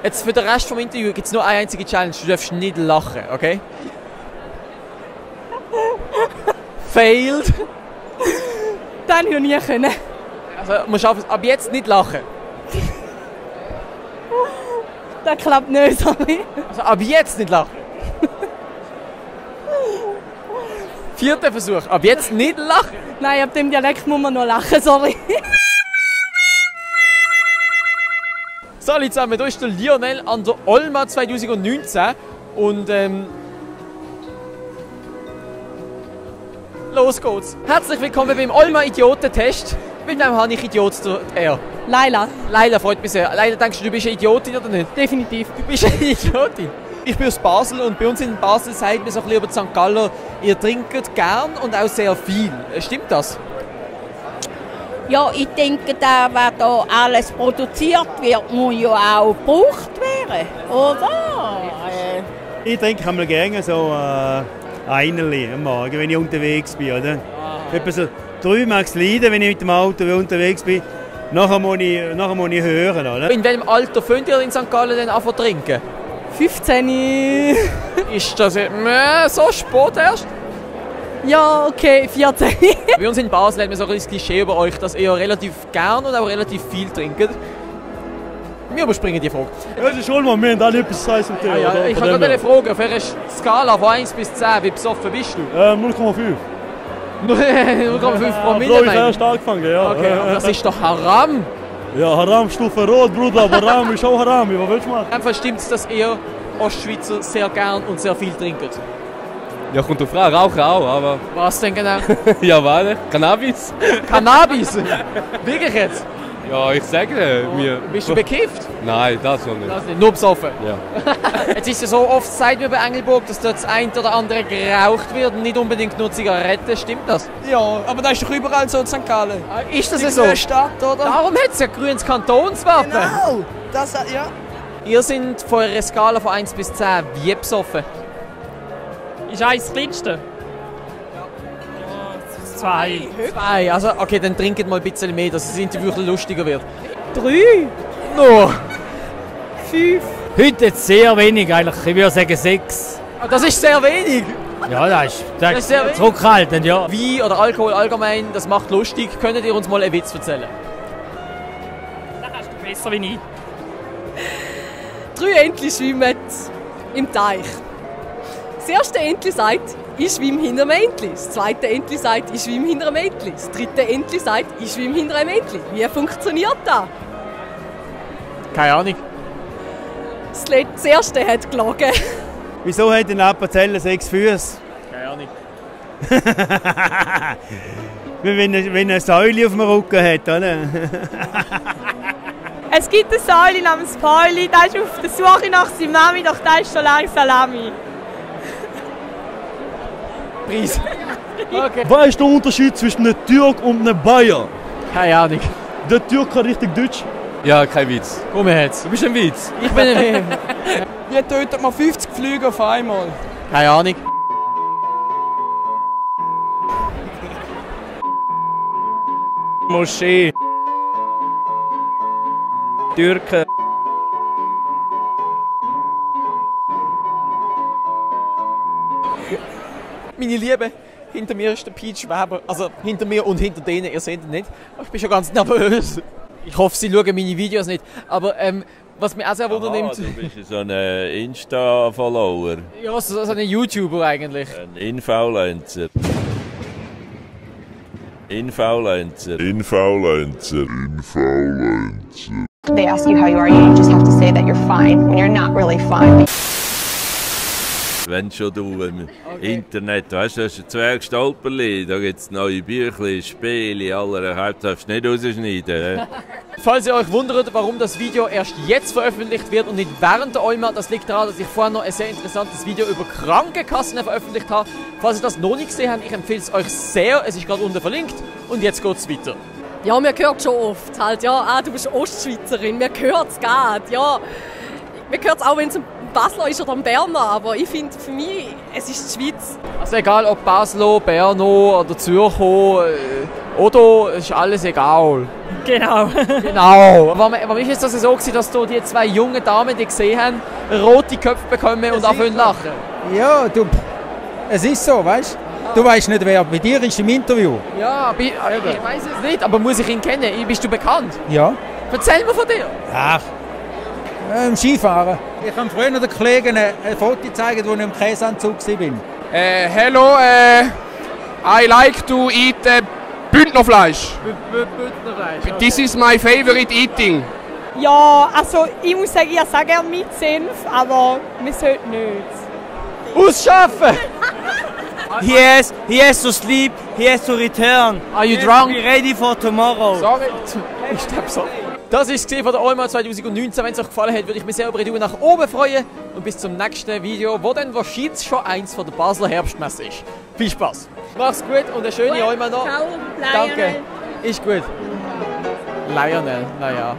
Jetzt für den Rest des Interviews gibt es nur eine einzige Challenge. Du darfst nicht lachen, okay? Failed. Das hätte ich noch nie können. Also, musst ab jetzt nicht lachen. Das klappt nicht, sorry. Also, ab jetzt nicht lachen. 4. Versuch. Ab jetzt nicht lachen. Nein, ab dem Dialekt muss man noch lachen, sorry. Salut zusammen, hier ist der Lionel an der Olma 2019 und los geht's. Herzlich willkommen beim Olma Idiotentest. Mit wem habe ich Idiot er? Laila. Laila, freut mich sehr. Laila, denkst du bist eine Idiotin oder nicht? Definitiv. Du bist eine Idiotin. Ich bin aus Basel und bei uns in Basel sagt man so ein bisschen über St. Galler, ihr trinkt gern und auch sehr viel. Stimmt das? Ja, ich denke, da, was da alles produziert wird, muss ja auch gebraucht werden, oder? Ich trinke einmal gerne so Einerli am Morgen, wenn ich unterwegs bin, oder? Etwa so 3 Max Liter, wenn ich mit dem Auto unterwegs bin. Nachher muss ich hören, oder? In welchem Alter könnt ihr in St. Gallen denn anfangen zu trinken? 15. Ist das so spät erst? Ja, okay, 14. Bei uns in Basel hat man so ein bisschen das Klischee über euch, dass ihr relativ gern und auch relativ viel trinkt. Wir überspringen die Frage. Ja, das ist schon mal, wir haben alle etwas zu sagen. Ich habe gerade eine Frage. Auf einer Skala von 1 bis 10, wie besoffen bist du? 0,5. 0,5 Promille? Ich habe erst angefangen, ja. Okay, aber das ist doch Haram. Ja, Haram Stufe Rot, Bruder, aber Haram ist auch Haram. Was willst du machen? Einfach stimmt es, dass ihr Ostschweizer sehr gern und sehr viel trinkt? Ja, kommt auf Frage, Rauchen auch, aber... Was denn genau? Ja, warte, Cannabis. Cannabis? Wirklich jetzt? Ja, ich sage mir... Bist du bekifft? Nein, das noch nicht. Das nicht, nur besoffen? Ja. Jetzt ist es so oft, sagt man bei Engelburg, dass dort das eine oder andere geraucht wird und nicht unbedingt nur Zigaretten. Stimmt das? Ja, aber das ist doch überall so in St. Gallen. Ist das Die so? grösste Stadt, oder? Darum hat es ja grünes Kantonswappen. Genau! Das, ja. Ihr seid von einer Skala von 1 bis 10 wie besoffen? Ist 1 das kleinste? Ja. 2. 2, also okay, dann trinkt mal ein bisschen mehr, dass das Interview ein bisschen lustiger wird. 3. Nur? 5. Heute jetzt sehr wenig eigentlich, ich würde sagen 6. Das ist sehr wenig. Ja, das ist sehr wenig. zurückhaltend, ja. Wein oder Alkohol allgemein, das macht lustig. Könntet ihr uns mal einen Witz erzählen? Das kannst du besser wie ich. 3 Entchen schwimmen im Teich. Das erste Entchen sagt, ich schwimme hinter einem Entchen. Das zweite Entchen sagt, ich schwimme hinter einem Entchen. Das dritte Entchen sagt, ich schwimme hinter einem Entchen. Wie funktioniert das? Keine Ahnung. Das erste hat gelogen. Wieso hat ein Appenzell 6 Füße? Keine Ahnung. Wenn er eine Säule auf dem Rücken hat, oder? Es gibt eine Säule namens Pauli, der ist auf der Suche nach seinem Mami, doch der ist schon lange Salami. Preis. Okay. Was ist der Unterschied zwischen einem Türk und einem Bayer? Keine Ahnung. Der Türk kann richtig Deutsch. Ja, kein Witz. Komm jetzt. Du bist ein Witz. Ich bin ein Wie tötet man 50 Flüge auf einmal? Keine Ahnung. Moschee. Türken. Meine Liebe, hinter mir ist der Pete Weber. Also hinter mir und hinter denen, ihr seht ihn nicht. Ich bin schon ganz nervös. Ich hoffe, sie schauen meine Videos nicht. Aber was mich auch sehr wundernimmt... Du bist so ein Insta-Follower. Ja, so ein YouTuber eigentlich. Ein Influencer. Influencer. Influencer. They ask you how you are, you just have to say that you're fine when you're not really fine. Wenn schon du im Internet, weißt du, hast du zwei Stolperli, da gibt es neue Bücher, Spiele, aller Hauptsache nicht rausschneiden. Falls ihr euch wundert, warum das Video erst jetzt veröffentlicht wird und nicht während der Olma, das liegt daran, dass ich vorher noch ein sehr interessantes Video über Krankenkassen veröffentlicht habe. Falls ihr das noch nicht gesehen habt, ich empfehle es euch sehr, es ist gerade unten verlinkt und jetzt geht es weiter. Ja, man hört schon oft halt, ja, du bist Ostschweizerin, man hört es gerade, ja. Mir gehört es auch, wenn es ein Basler ist oder ein Berner, aber ich finde, für mich, es ist die Schweiz. Also egal ob Basel, Berno oder Zürcher, Odo, ist alles egal. Genau. Genau. Warum ist es das so gewesen, dass du die zwei jungen Damen, die gesehen haben, rote Köpfe bekommen und anfangen lachen? Ja, du, es ist so, weißt du? Du weißt nicht, wer bei dir ist im Interview. Ja, ich weiß es nicht, aber muss ich ihn kennen? Bist du bekannt? Ja. Erzähl mir von dir. Ach, Skifahren. Ich habe früher den Kollegen ein Foto gezeigt, wo ich im Käseanzug war. Hello, I like to eat Bündnerfleisch. Bündnerfleisch. This is my favorite eating. Ja, also ich muss sagen, ich esse auch gerne mit Senf, aber wir sollten nicht. Ausschaffen! He has to sleep, he has to return. Are you drunk? Be ready for tomorrow. Sorry. Ich sterbe so. Das war es von der Olma 2019. Wenn es euch gefallen hat, würde ich mich sehr über die Daumen nach oben freuen. Und bis zum nächsten Video, wo dann wahrscheinlich schon eins von der Basler Herbstmesse ist. Viel Spaß. Mach's gut und eine schöne Olma noch. Ciao, Danke. Ist gut. Lionel, naja.